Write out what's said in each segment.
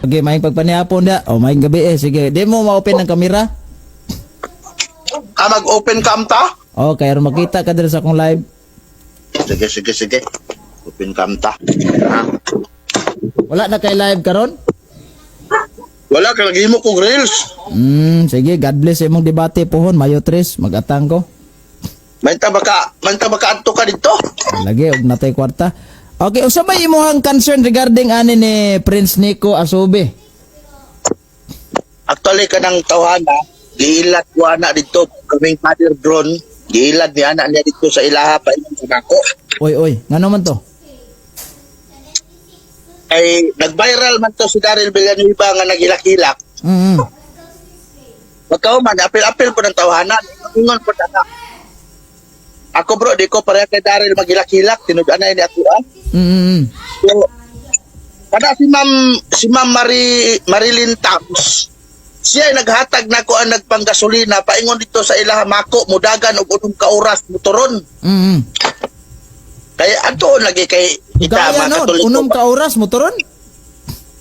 Okay, maayong pagpanihapon da. O, maayong gabi eh. Sige, di mo ma-open ang kamera? Ah, mag-open cam ta? Oh, kaya aron makita ka diri sa akong live. Sige, sige, sige. Open cam ta. Ha? Wala na kay live karon? Wala ka lagi mo kog reels. Sige, God bless sa imong debate pohon, Mayo 3, magatang ko. Manta baka adto ka dito. Lagi og natay kwarta. Okay, unsa may imong concern regarding ani ni Prince Nico Asubi? Actually kanang tawhana, giilad ko ana dito kaming Father Drone, giilad ni ana niya dito sa ilaha pa imong kanako. Oy, oy, ngano man to? Ay nag-viral man to si Daryl Villanueva nga nagilak-hilak. Pagkahuman, apil-apil po ng tawhana. Ingon po na. Ako bro, di ko pareha kay Daryl magilak-hilak. Tinud-anay ni ako ah. So, kada si Ma'am Marilyn Tams, siya ay naghatag na ko ang nagpanggasolina paingon dito sa ilaha mako mudagan og unom ka oras motoron. Kay adto lagi kay kita Gaya mga no, Katoliko. unom ka oras motoron?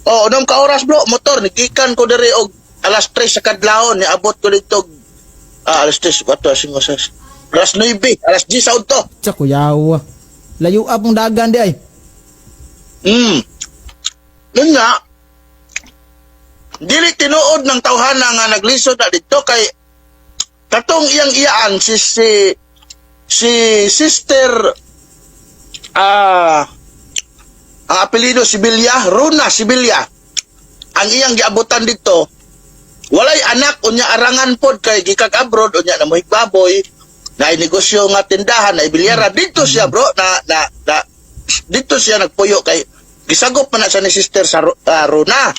Oh, unom ka oras bro, motor nigikan ko diri og alas 3 sa kadlawon, niabot ko dito og alas 3, 4, 5, 6, alas 9, alas 10 sa udto. Tsa kuyawa. Layo up mong dagan di ay. Yun nga, dili tinuod ng tawhana nga naglisod na dito kay katong iyang iyaan si si si sister ang apelyido Sibilya, Runa Sibilya. Ang iyang giabutan dito, walay anak unya arangan pod kay gikag abroad unya na baboy na negosyo nga tindahan na ibilyara dito siya bro na na, na dito siya nagpuyo kay gisagop man na siya ni sister sa Runa.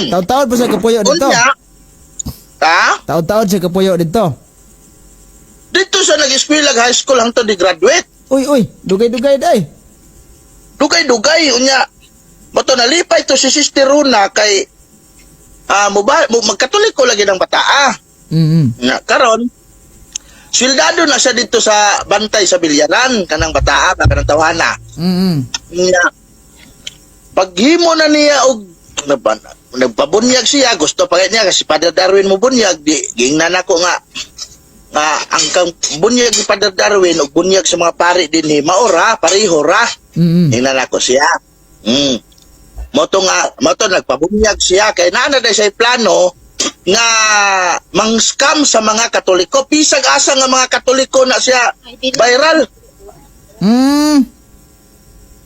Taon-taon pa siya kapuyo dito. Unya, ha? Taon-taon siya kapuyo dito. Dito siya nag-eskwela high school hangtod di graduate. Uy, uy, dugay-dugay day. Dugay-dugay unya. Moto nalipay to si Sister Runa kay mo ba mo, magkatoliko lagi ng bataa. Nga karon sweldado na siya dito sa bantay sa bilyaran kanang bataa ba kanang tawhana. Nga paghimo na niya og nagpabunyag siya, gusto pa niya kasi Father Darwin mo bunyag di gingnan ako nga nga ang kang bunyag ni Father Darwin og bunyag sa mga pari dinhi maora pareho ra. Ingnan ako siya. Moto nga, moto nagpabunyag siya kay naa na day siya plano nga mang-scam sa mga Katoliko. Pisag asa nga mga Katoliko na siya viral.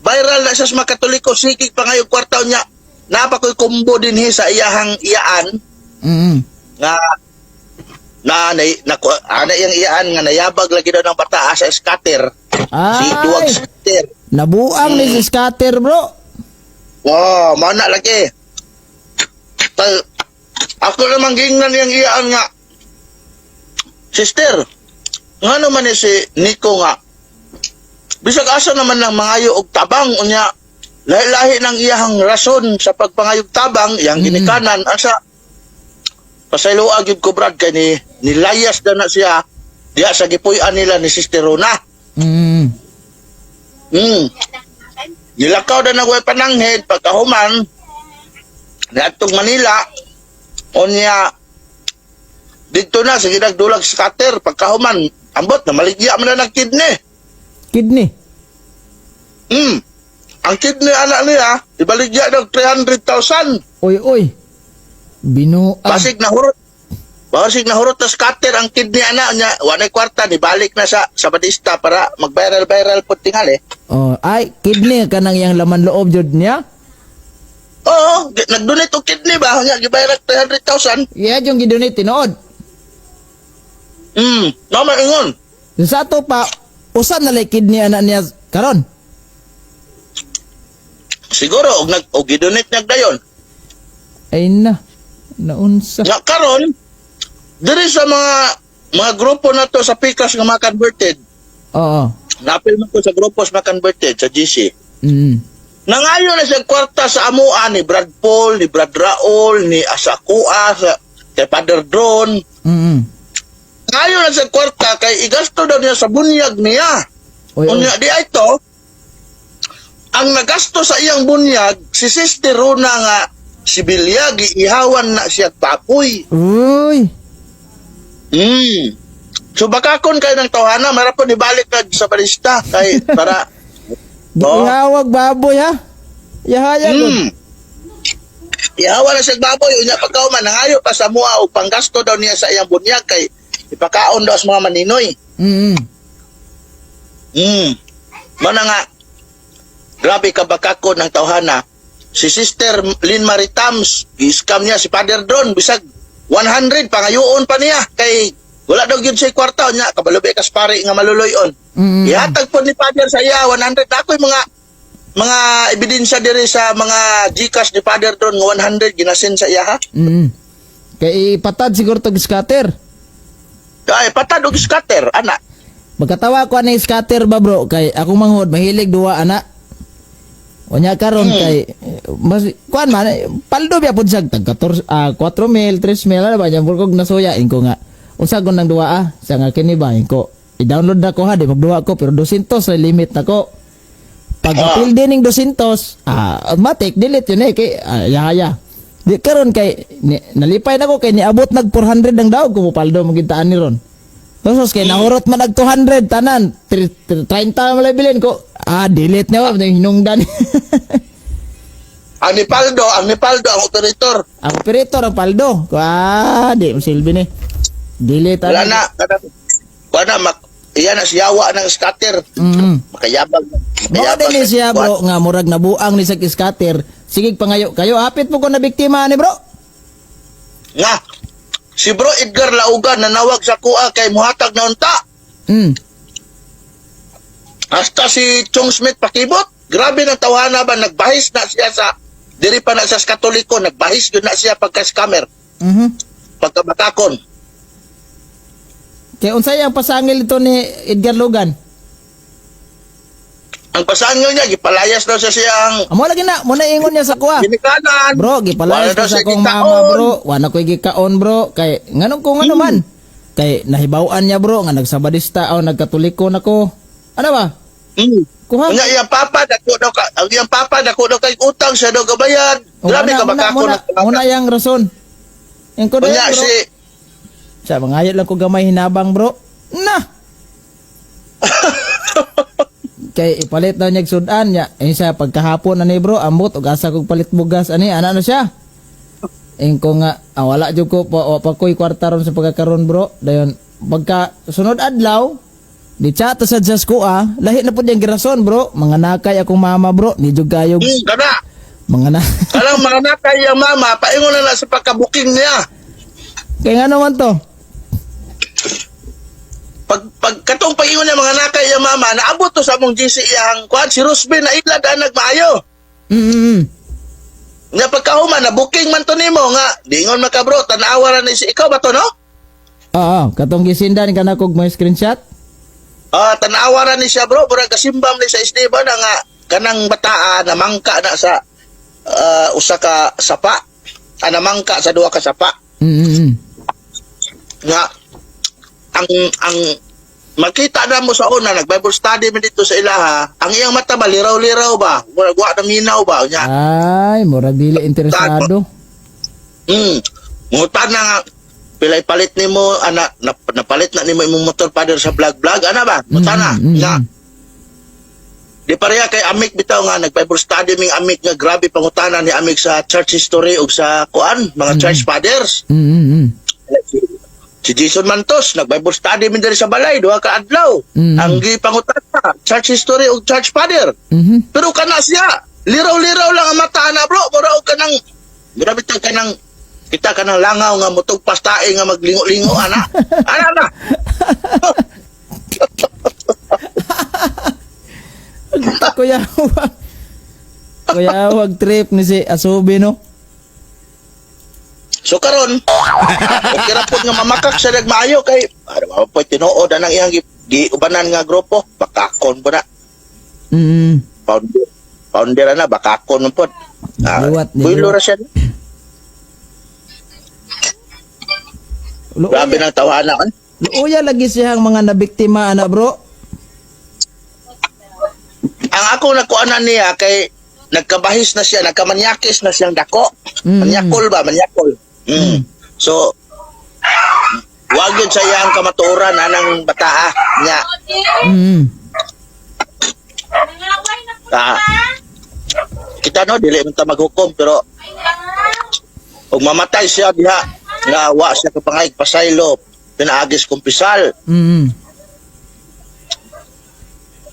Viral na siya sa mga Katoliko. Sikig pa ngayong kwarta niya. Napa ko'y kumbo dinhi sa iyahang iyaan nga na na, na, ana iyang iyaan nga nayabag lagi daw ng bata sa scatter. Si duwag Ay, scatter. nabuang ni si scatter, bro. Wow, mana lagi. Tal, ako naman gingnan yung iyaan nga. Sister, nga naman ni si Nico nga. Bisag asa naman lang mangayo og tabang unya. Lahi-lahi ng iyahang rason sa pagpangayog tabang, iyang ginikanan asa pasayloa gyud ko Brad kay ni nilayas na na siya diya sa gipuy-an nila ni Sister Rona. Gilakaw na nagway pananghid pagkahuman niadtong Manila unya didto na sige nagdulag scatter pagkahuman ambot na maligya man na ng kidney. Kidney. Ang kidney anak niya ibaligya ng 300,000. Uy, uy. Binuang. Basig na hurot na scatter ang kidney anak niya, wa nay kwarta nibalik na sa Batista para mag-viral viral pud tingali. Oh, ay, kidney kanang iyang laman loob jud niya. Oo, nag-donate og kidney ba nya gibayran 300,000. Iya yung gidonate tinuod. Naman ingon. Sa ato pa, usa na lay kidney anak niya karon. Siguro og nag og gidonate niya dayon. Ay na. Naunsa. Nga karon diri sa mga grupo na to sa Pikas nga mga converted. Oo. Napil man ko sa grupo sa mga converted sa GC. Nangayo na siya kwarta sa amuan ni Brad Paul, ni Brad Raul, ni Asakua, sa kay Father Drone. Nangayo na siya kwarta kay igasto daw niya sa bunyag niya. Oy, oy. Unya di ay to. Ang nagasto sa iyang bunyag si Sister Rona nga si Bilya giihawan na siya baboy. Uy. So bakakon kayo ng tawhana, mara po nibalik na sa balista kay para. Oo. Gihawag baboy ha. Yahaya gud. Ihawa na siya baboy unya pagkauman nangayo pa sa mua og panggasto daw niya sa iyang bunyag kay ipakaon daw sa mga maninoy. Mao na nga grabe ka bakakon ng tawhana. Si Sister Lynn Marie Tams, gi-scam niya si Father Don bisag 100 pangayoon pa niya kay wala daw gyud siya kwarta niya kabalo ba kas pare nga maluloy-on. Ihatag po ni Father sa iya 100. Ako'y mga ebidensya diri sa mga GCash ni Father Don nga 100 ginasen sa iya ha. Kay ipatad siguro tog scatter. Ay patad og scatter ana. Magkatawa ko ani scatter ba bro kay akong manghod mahilig duwa ana. Unya karon kay mas kuan man paldo biya pud siya tag 14 4 mil 3 mil ano ba nya kog nasuya inko nga unsa gon nang duwa ah sa nga kini ba inko i-download na ko ha di magduwa ko pero 200 sa limit nako pag pildi ning 200 automatic delete yun eh kay yahaya di karon kay ni, nalipay na ko kay niabot nag 400 ang daw kumupaldo magitaan ni ron. Tapos kay nahurot man nag 200 tanan 30 man lang bilin ko delete na wa hinungdan. Ang ni Paldo, ang ni Paldo ang operator. Ang operator ang paldo ko di mo silbi ni delete Wala ana. na wala na iya na siyawa ng scatter. Makayabag. Mao Makayabag. din ni siya bro nga murag nabuang ni sa scatter. Sige pangayo kayo apit mo ko na biktima ni bro. Nga. Si bro Edgar Laugan nanawag sa kuha kay muhatag na unta. Hasta si Chong Smith pakibot. Grabe ng tawhana ba nagbahis na siya sa diri pa na siya sa Katoliko, nagbahis yun na siya pagka scammer, pagka bakakon. Kay unsay ang pasangil ito ni Edgar Logan? Ang pasangil niya gipalayas daw siya siyang Amo lagi na, mo na ingon niya sa kuha. ginikanan. Bro, gipalayas Wala daw ko sa siya akong gikaon. mama bro. Wala ko'y gikaon bro. Kay nganong kung ano man. Kay nahibaw-an niya bro nga nagsabadista o nagkatoliko nako. Ano ba? Kuha. Unya iyang papa dako daw ka, ang iyang papa dako daw kay utang siya daw gabayan. O, Grabe muna, ka bakakon. Muna, muna yang rason. Yung ko Unya bro. si Sa mangayot lang ko gamay hinabang bro. Na. Kay ipalit daw niya sudan niya. Eh siya pagkahapon ani bro, ambot og asa kog palit bugas ani ana na siya. Ingko nga wala jud ko pa, wa pa ko'y kwarta ron sa pagkakaron bro. Dayon pagka sunod adlaw di chat sa just ko lahi na pud yung girason bro. Mga nakay akong mama bro, ni jud kayo Kana mga na. kanang mga nakay iyang mama paingon na lang sa pagkabuking niya. Kay nga naman to? Pag katong pagingon niya mga nakay iyang mama naabot to sa among GC iyang kuan si Rosby na ilad ang nagmaayo. Nga pagkahuman na booking man to nimo nga dingon man ka bro tan-awa ra ni si ikaw ba to no? Oo, katong gisindan ka na kog may screenshot. Ah, tan-awa ra ni siya bro, murag kasimbam ni sa SD ba na nga kanang bataa na mangka na sa usa ka sapa. Ah, namangka sa duha ka sapa. Nga ang makita na mo sa una nag Bible study man dito sa ilaha, ang iyang mata ba liraw-liraw ba? Murag wa na minaw ba nya. Ay, murag dili interesado. Ngutan na nga pilay palit nimo ana napalit na nimo imong motor father sa vlog vlog ana ba? Ngutan na. Nga di pareha kay Amik bitaw nga nag Bible study ming Amik nga grabe pangutana ni Amik sa church history ug sa kuan mga church fathers. Si Jason Mantos nag Bible study min diri sa balay duha ka adlaw. Ang gipangutana church history ug church father. Pero kana siya liraw-liraw lang ang mata na bro, mura og kanang grabe ta kanang kita kanang langaw nga mutugpas tae nga maglingo-lingo ana. Ana na. Kuya, wag. Kuya, wag trip ni si Asubi, no? So karon, okay ra pod nga mamakak siya nagmaayo kay ano ba po tinuod anang iyang giubanan nga grupo, bakakon po na. Founder, founder na bakakon man pod. Ah, Liwat, builo niliwat. ra siya. Grabe Luoya, nang tawana. Eh. luoya lagi siyang mga nabiktima, ana bro. Ang Ang ako nakuanan niya kay nagkabahis na siya, nagkamanyakis na siyang dako. Manyakol ba? Manyakol. So, wag yun sa iyang kamatuoran anang bataa niya. Ah, kita no, dili man ta maghukom, pero ug mamatay siya diha nga wa siya kapangayig pasaylo pinaagis kumpisal,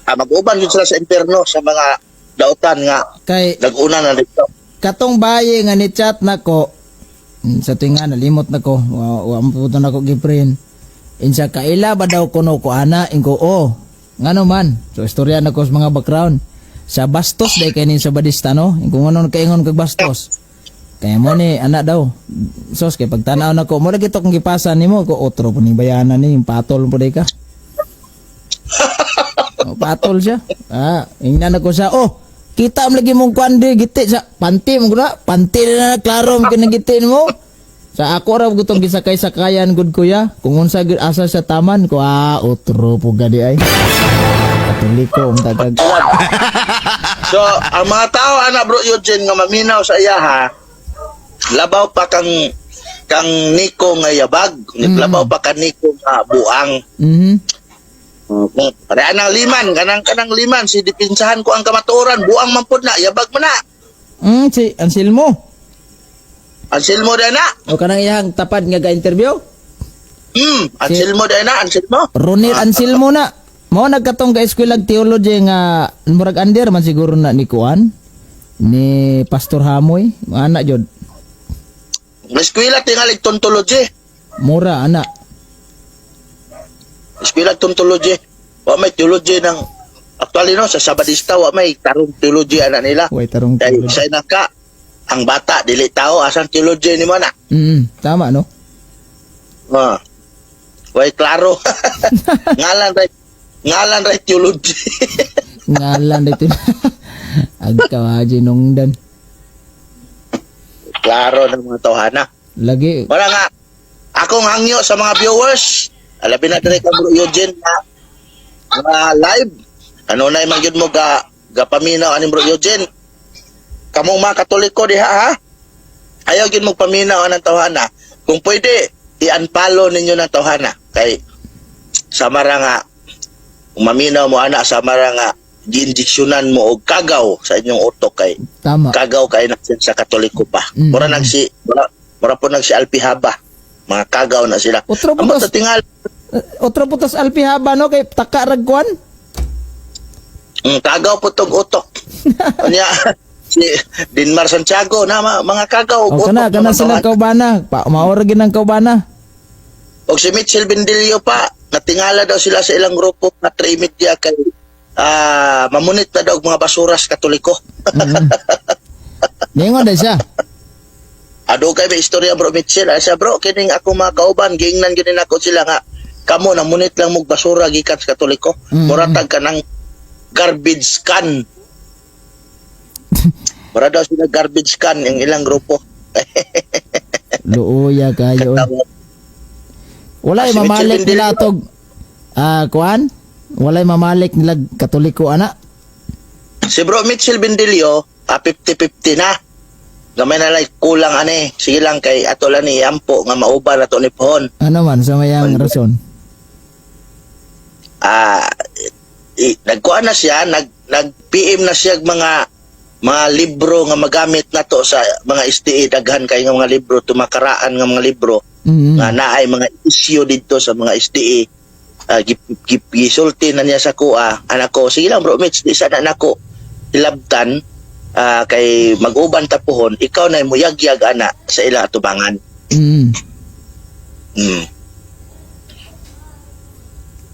ah, mag-uban yun sila sa impierno sa mga dautan nga Kay nag-una na dito. Katong baye nga ni chat nako sa tuwing nga nalimot nako, wa wa po nako giprin insa kaila ba daw kuno ko ana. Ingo, oh, ngano man. So istorya nako sa mga background sa bastos day kay nin sa badista no. Ingo, ngano kaingon kag bastos kaya mo ni ana daw sos kay pagtanaw nako mo lagi to kung gipasa nimo ko otro po ni bayanan ni patol po day ka. Oh, patol siya. Ah, ingnan ako siya. Oh, kita mo lagi mong kwan di, giti sa panty mo guna. Panty na na, klaro mo kinagitin mo. Sa ako ra gutong gisakay-sakayan gud, kuya. Kung unsa gyud asa sa taman ko, ah, otro po gadi ay. Katoliko ang tagag. So, ang mga tao ana, Bro Eugene, nga maminaw sa iya ha, labaw pa kang kang Nico nga yabag, labaw pa kang Nico nga buang. Pare anang liman, kanang kanang liman si dipinsahan ko ang kamatuoran, buang man pud na, yabag man na. Si Anselmo. Anselmo day na. O kanang iyang tapad nga ga-interview? Anselmo day na, Anselmo. Ronel Anselmo na. Mao nagkatong ka eskwela theology nga murag under man siguro na ni kuan ni Pastor Hamoy, mga anak jud. Eskwela tingali tontology. Mura ana. Eskwela tontology. Wa may theology ng actually no sa Sabadista, wa may tarong theology ana nila. Way tarong Dahil theology. sa naka ang bata dili tao, asang theology ni mo na. Tama no. Ah. Way klaro. Ngalan ra theology. Ngalan dito. Agkawaji nungdan. Klaro ng mga tawhana. Lagi. Wala nga. Akong hangyo sa mga viewers. Alabi na dire ka, Bro Eugene, na nga live. Ano na man gyud mo ga gapaminaw ani, Bro Eugene. Kamong mga Katoliko diha ha. Ayaw gyud mo paminaw anang tawhana. Kung pwede, i-unfollow ninyo ng tawhana kay samara nga umaminaw mo ana, samara nga giinjeksyonan mo og kagaw sa inyong utok kay kagaw kay na sa Katoliko pa. Mura nag si mura, mura po nag si Alpihaba. Mga kagaw na sila. Otro Amo putos. sa tingal, Otro putos alpihaba no kay taka rag kuan. Kagaw po tong utok. Unya si Dinmar Santiago na mga kagaw og O kana utok. kana Mga sila tawanan. kaubana, pa maora gid ang kaubana. Og si Mitchell Bendillo pa, natingala daw sila sa ilang grupo nga Trimedia kay mamunit na daw og mga basuras Katoliko. Ningon dai siya. Ado kay may istorya, Bro Mitchell. Ay siya, bro, kining ako mga kauban, giingnan gid nako sila nga kamo namunit lang mog basura gikan sa Katoliko. Mura tag kanang garbage can. Mura daw sila garbage can ang ilang grupo. Luoya kayo. Katawa. Walay Ah, si mamalik Mitchell nila Bendillo. tog kuan? Walay mamalik nila Katoliko ana. Si Bro Mitchell Bendillo, 50-50 na. Gamay na lang kulang ani. Sige lang kay ato lang ni Ampo nga mauban ato ni Pohon. Ano man sa mayang rason? Ah, nagkuan na siya, nag nag PM na siya og mga mga libro nga magamit nato sa mga SDA. Daghan kay nga mga libro, tumakaraan nga mga libro nga naay mga issue didto sa mga SDA. Gisulti na niya sa kuha anak ko, sige lang, Bro Mitch, di sana nako hilabtan, kay mag-uban ta puhon, ikaw na muyagyag ana sa ilang atubangan.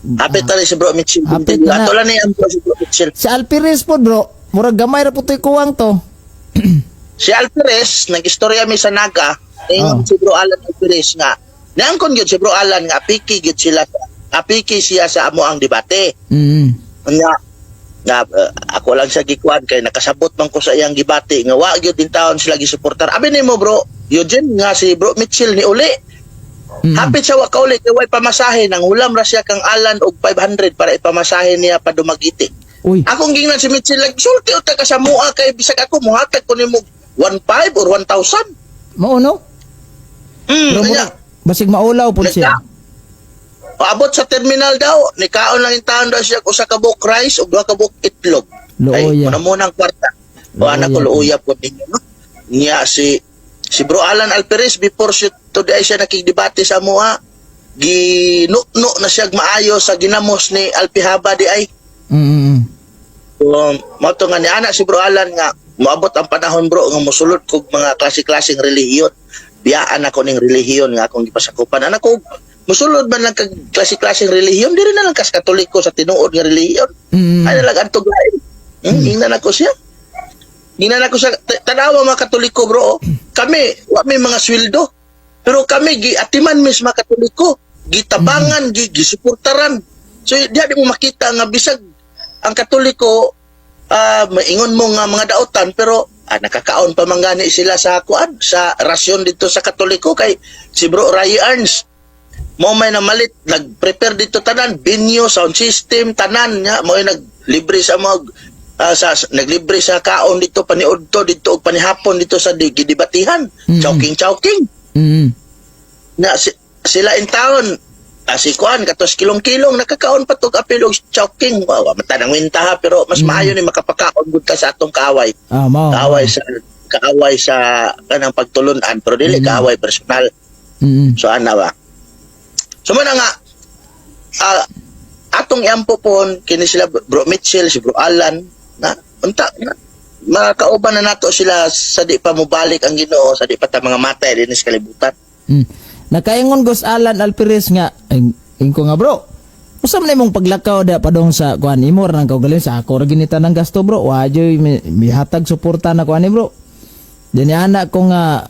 Hapit na rin si Bro Mitchell. Hapit na na. Ato lang ni ang si Bro Mitchell. Si Alpires po, bro, murag gamay ra po to'y kuwang to. Si Alperes, nag-istorya mi sa Naga, ingon si Bro Alan Alperes nga, niangkon gyud si Bro Alan nga apiki gyud sila, apiki siya sa amo ang debate. Nga, nga ako lang siya gikuan kay nakasabot man ko sa iyang gibati nga wa gyud din taon sila gisuportar. Abi nimo, Bro Eugene, nga si Bro Mitchell ni uli. Hapit siya wa kauli kay way pamasahe, nang hulam ra siya kang Alan og 500 para ipamasahe niya pa Dumaguete. Uy. Akong gingnan si Mitchell, sulti uta ka sa mua kay bisag ako muhatag ko nimo 1.5 or 1,000. Mao no? Pero Kanya, basig maulaw pud siya. Paabot sa terminal daw, nikaon lang yung taon daw siya usa ka buok rice ug duha ka buok itlog. Luoya. Ay, muna muna ang kwarta. O anak ko Luoya. luoya po ninyo. No? Niya si si Bro Alan Alperes before siya today siya nakigdebate sa mua, ginuno na siya maayo sa ginamos ni Alpihaba di ay. So, mao to nga ni ana si Bro Alan nga moabot ang panahon, bro, nga mosulod kog mga klase-klaseng relihiyon. Biyaan ako ning relihiyon nga akong gipasakupan. Anak ko mosulod man lang kag klase-klaseng relihiyon, diri na lang kas Katoliko sa tinuod nga relihiyon. Ay na lang adto lain. Ingnan ako siya. Ingnan ako sa tanawa mga Katoliko, bro. Oh. Kami wa may mga sweldo. Pero kami giatiman mis mga Katoliko, gitabangan, gisuportaran. So diha di mo makita nga bisag ang Katoliko maingon mo nga mga daotan pero nakakaon pa man gani sila sa kuan sa rasyon dito sa Katoliko kay si Bro Ray Arns mo may namalit nagprepare dito tanan venue, sound system, tanan niya mo ay naglibre sa mga naglibre sa kaon dito paniudto dito og panihapon dito sa gidibatihan, chowking chowking na sila in town, si kuan katos kilong-kilong nakakaon pa tog apil og chowking. Wow, mata nang winta ha, pero mas maayo ni makapakaon gud ka sa atong kaaway. Ah, mao. Kaaway sa kanang pagtulunan pero dili kaaway personal. So ana ba? So muna nga atong iampo pon kini sila Bro Mitchell, si Bro Alan na unta na makauban na nato sila sa di pa mobalik ang Ginoo, sa di pa ta mga matay dinhi sa kalibutan. Nakaingon Gos Alan Alperes nga ingko nga, bro. Usa man imong paglakaw da padong sa kuan imo ra nang kaugalingon sa ako ra ginita ng gasto, bro. Wa joy mihatag suporta na kuan ni bro. Dini anak ko nga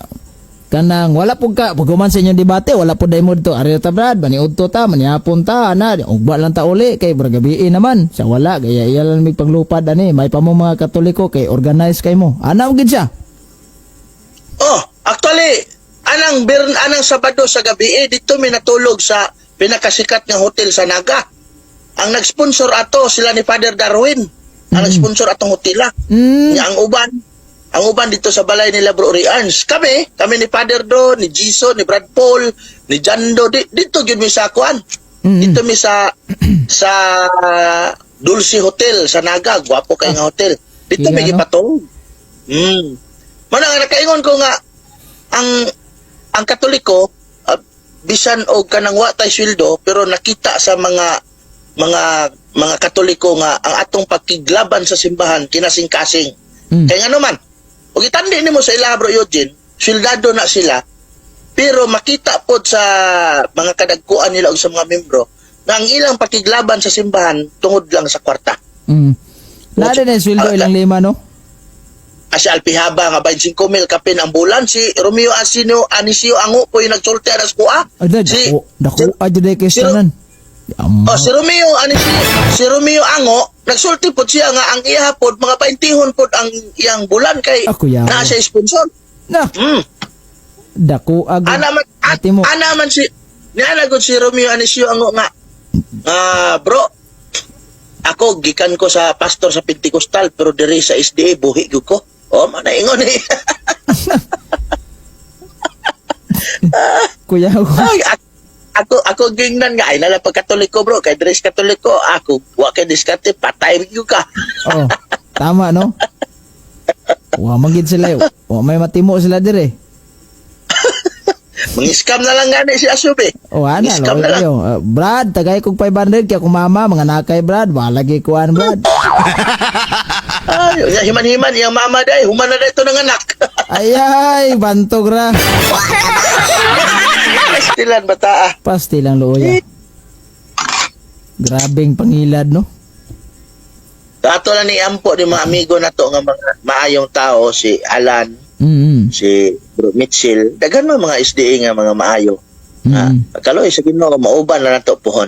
kanang wala pud ka paghuman sa inyong debate wala pud mo dito ari ta Brad maniudto ta manihapon ta ana ugba lang ta uli kay gabi naman sa wala gaya iya lang mig paglupad ani may pa mo mga Katoliko kay organize kay mo ana gid siya. Oh, actually, anang Sabado sa gabi eh, dito mi natulog sa pinakasikat nga hotel sa Naga. Ang nag-sponsor ato sila ni Father Darwin. Ang nag-sponsor atong hotel ah. Nya ang uban dito sa balay nila Bro Rians. Kami ni Father Do, ni Jiso, ni Brad Paul, ni Jando, dito gyud mi sa kuan. Dito mi sa sa Dulce Hotel sa Naga, gwapo kay nga hotel. Dito Iya, mi no? gipatong. Mana nga nakaingon ko nga ang Katoliko bisan og kanang wa tay sweldo pero nakita sa mga Katoliko nga ang atong pagkiglaban sa simbahan kinasing-kasing. Kay ngano man, ug itandi nimo sa ila, Bro Eugene, sweldado na sila pero makita pod sa mga kadagkuan nila ug sa mga membro na ang ilang pakiglaban sa simbahan tungod lang sa kwarta. Naa din eh, sweldo ilang lima no? Si Alpihaba nga 25 mil kapin ang bulan, si Romeo Asino Anisio Ango po yung nagsulti aras ko ah. Ay, dako, Si dako, ay, dyan kay tanan. Oh, si Romeo Anisio, si Romeo Ango nagsulti pod siya nga ang iya pod mga 20 pod ang iyang bulan kay Ako yawa. naa siya sponsor. Na, dako, ag Ana man Ate mo. ana man si niana gud si Romeo Anisio Ango nga bro, ako gikan ko sa pastor sa Pentecostal pero diri sa SDA buhi gyud ko. Oh, manaingon eh. Kuya ko. Ay, ako gingnan nga ay nala pag Katoliko, bro, kay dress Katoliko ako wa kay diskarte patay gyud ka. Oh, tama no? Wa man gid sila. Eh. Wa may matimo sila dire. Mangi-scam na lang gani si Asub eh. Oh, ana Mangi-scam lo na lang. kayo. Brad, tagay kog 500 kay akong mama mga nakay Brad, wala lagi kuan Brad. Ay, unya, himan-himan iyang mama day, human na dito ng anak. Ay ay, bantog ra. Pastilan bata ah. Pasti lang luoya. Grabeng pangilad no. Ato lang ni Ampo ni mga amigo na to nga mga maayong tao si Alan, si Bro Mitchell, daghan man mga SDA nga mga maayo. Kaloy sa Ginoo mauban na nato pohon.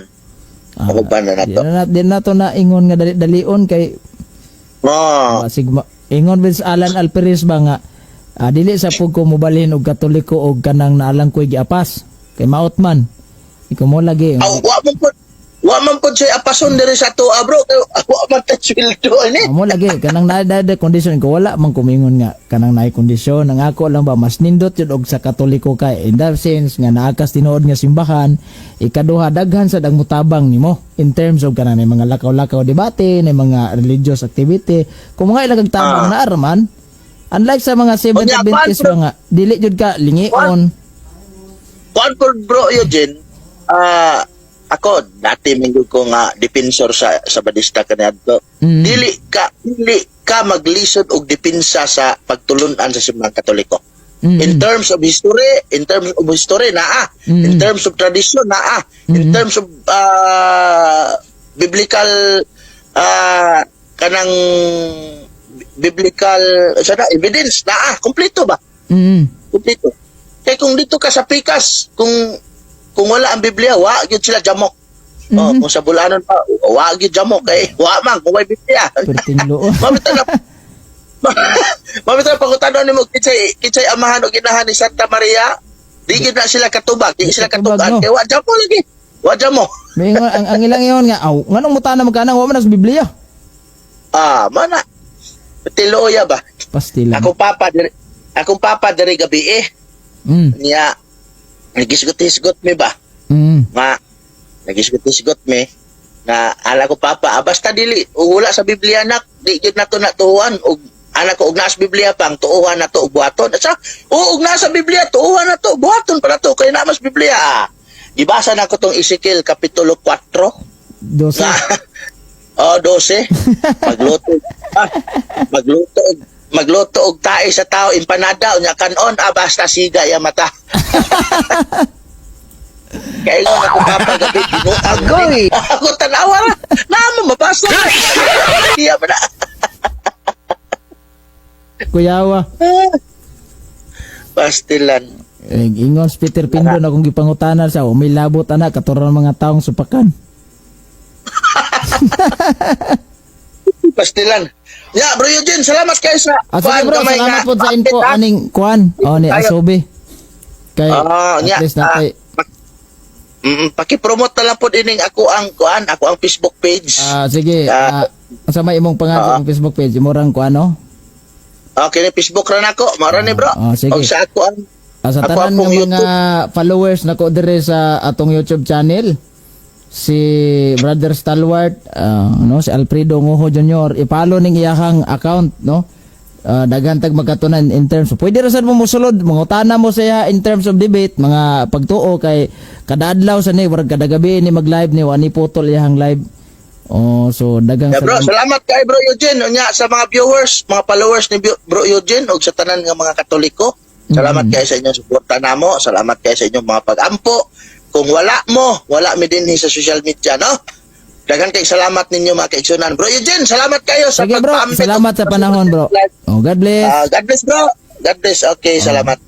Mauban na Di nato. na to na ingon nga dali-dalion kay Oh, sigma ingon with Alan Alperes ba nga dili sa pug ko mobalhin og Katoliko og kanang naalang ko'y giapas kay maot man ikaw mo lagi. Aw, wa mo po Wa man pod siya apason diri sa atoa, bro. Kay wa man ta sweldo ini. Amo lagi kanang naa na kondisyon ko, wala man kumingon nga kanang naay kondisyon. Ang ako lang ba, mas nindot yun og sa Katoliko kay in that sense nga naa kas tinuod nga simbahan. Ikaduha, daghan sad ang mutabang nimo in terms of kanang may mga lakaw-lakaw, debate, may mga religious activity, kung mga ilang tabang na arman, unlike sa mga Seventh Unya, Adventist kuan, ba nga dili jud ka lingion. Kuan po, bro Eugene, ako dati minggo ko nga defensor sa Badista kaniadto. Dili ka maglisod og depensa sa pagtulunan sa Simbahang Katoliko. In terms of history, in terms of history naa. In terms of tradition, naa. In terms of biblical, kanang biblical sana evidence, naa, kompleto ba? Kompleto. Kay kung dito ka sa pikas, kung wala ang Biblia, wa gyud sila jamok. Oh, kung sa Bulanon pa, wa gyud jamok kay wa man kung way Biblia. Perting loo. Mabita na pangutana nimo kinsay kinsay amahan o ginahan ni Santa Maria, di gyud na sila katubag, di sila Katubag, katugan no? kay wa jamo lagi. Wa jamo. May ang ilang ingon nga, aw, nganong mutana magkanang wa man sa Biblia. Ah, mana. Tiloya ba? Pastilan. Akong papa diri gabi eh. Niya nagisgot-hisgot mi ba? Nga nagisgot-hisgot mi nga ala ko papa, basta dili wala sa Biblia nak, di gyud nato natuhan og anak ko, og naa sa Biblia pang tuohan na to og buhaton sa o og naa sa Biblia tuohan na to, buhaton pa na to kay naa mas Biblia. Gibasa na ko tong Ezekiel kapitulo 4 12. na oh, 12, magluto magluto og tae sa tao, empanada, unya kanon, basta siga ya mata. Kaya nga ako papa gabi binuang. Agoy! Ako tanawa ra. Namo mabasa. Iya ba na? Kuyawa. Pastilan. Eh, ingon si Peter Pindo na kung gipangutanan sa may labot ana katuran mga taong supakan. Pastilan. Ya, bro Eugene, salamat kayo sa Ah, sige bro, gamay salamat nga po sa info update, ha? aning kuan. Oh, ni Tayo. Asobi. Kay Ah, at nya, least natay paki-promote na lang po dining ako ang kuan, ako ang Facebook page. Ah, sige, sa may imong pangalan sa imong Facebook page, imo rang kuan, no? Okay, ni Facebook ra nako, mao ni, bro. Ah, sige. Og sa ako ang Sa ako tanan akong nga mga followers nako dire sa atong YouTube channel, si Brother Stalwart, no, si Alfredo Ngoho Jr., i-follow ning iyahang account, no? Daghan tag magkatunan in terms of, pwede ra sad mo mosulod, mangutana mo siya in terms of debate, mga pagtuo, kay kada adlaw sa ni, murag kada gabi ni mag-live ni, wa ni putol iyahang live. Oh, so daghang Yeah, bro, salamat. salamat kay bro Eugene unya sa mga viewers, mga followers ni bro Eugene ug sa tanan nga mga Katoliko. Salamat kayo sa inyong suporta namo, salamat kayo sa inyong mga pag-ampo. Kung wala mo, wala mi dinhi sa social media, no? Daghan kay salamat ninyo, mga kaigsunan. Bro Eugene, salamat kayo sa Sige bro, pagpaambit salamat sa panahon, bro. Oh, God bless. Ah, God bless, bro. God bless. Okay, salamat.